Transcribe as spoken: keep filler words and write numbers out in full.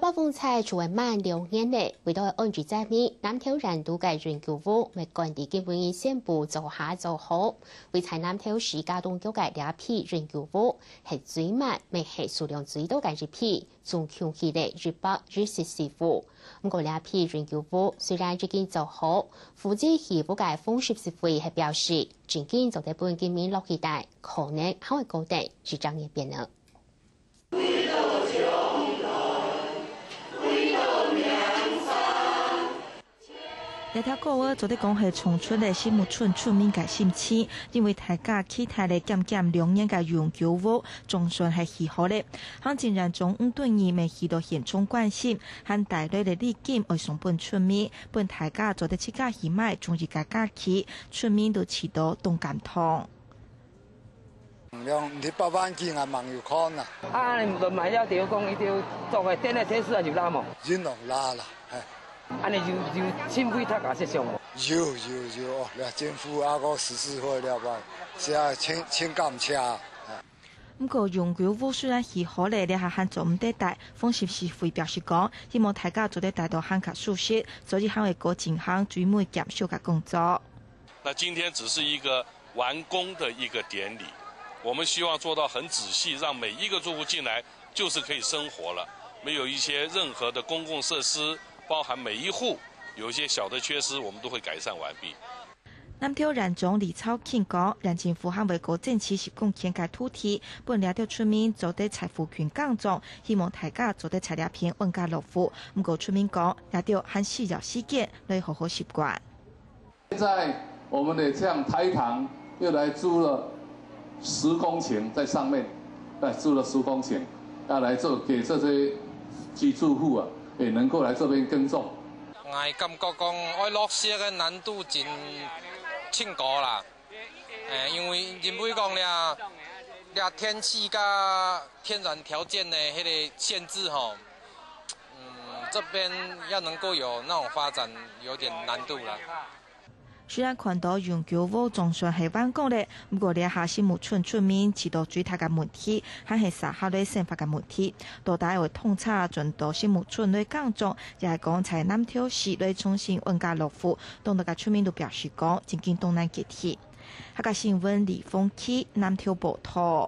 暴風雪就會慢兩日咧，為著安置災民，南投縣肚个永久屋乜趕在今晡日宣布做下做好。位在南投市佳冬鄉个這批永久屋，係最慢乜係數量最多个一批，總共起來一百一十四戶。毋過這批永久屋雖然已經做好，負責起屋个方十四歲係表示，正經做得分居民落去蹛，可能還會過等一隻月變呢。 這條故事做得講係唱出了新屋村村民个心情，因為大家期待了將近兩年个永久屋，總算係起好了。行政院長吳敦義乜去到現場關心，還帶來了禮金愛送分村民，分大家做得自家去買中意个家具，村民都試著當感動。 兩，你百萬斤啊，網友看啊。啊，你毋買了，就講伊就做个電力天使啊，就拉無？人攏拉啦，嘿。安尼有，有心灰意冷个跡象無？有，有，有哦，了政府啊，个實施會了吧，是啊，真，真感謝啊。毋過永久屋雖然起好了，這下還做毋得蹛。方十四歲表示講，希望大家做得蹛到還較舒適，所以還會過進行水門檢修个工作。 那今天只是一個完工的一個典禮，我們希望做到很仔細，讓每一個住戶進來就是可以生活了，沒有一些任何的公共設施，包含每一戶有一些小的缺失，我們都會改善完畢。南投縣長李朝卿講，縣政府還會過爭取十公頃个土地，分這兜村民做得在附近耕種，希望大家做得在這片安家落戶。毋過村民講，這兜還需要時間來好好習慣。 現在我們也像台糖又來租了十公頃在上面，來租了十公頃，要來做給這些居住戶啊，也能夠來這邊耕種。𠊎感覺講愛落實个難度真，真高啦。誒，因為，因為講了，了天氣佮天然條件的那個限制吼，嗯，這邊要能夠有那種發展，有點難度啦。 雖然看到永久屋總算係完工了，毋過這下新屋村村民試著最大个問題，還係續下來生活个問題。到底會通車轉到新屋村來耕種，也係講在南投市來重新安家落戶，當多个村民都表示講，正經當難決定。客家新聞李豐琪，南投報導。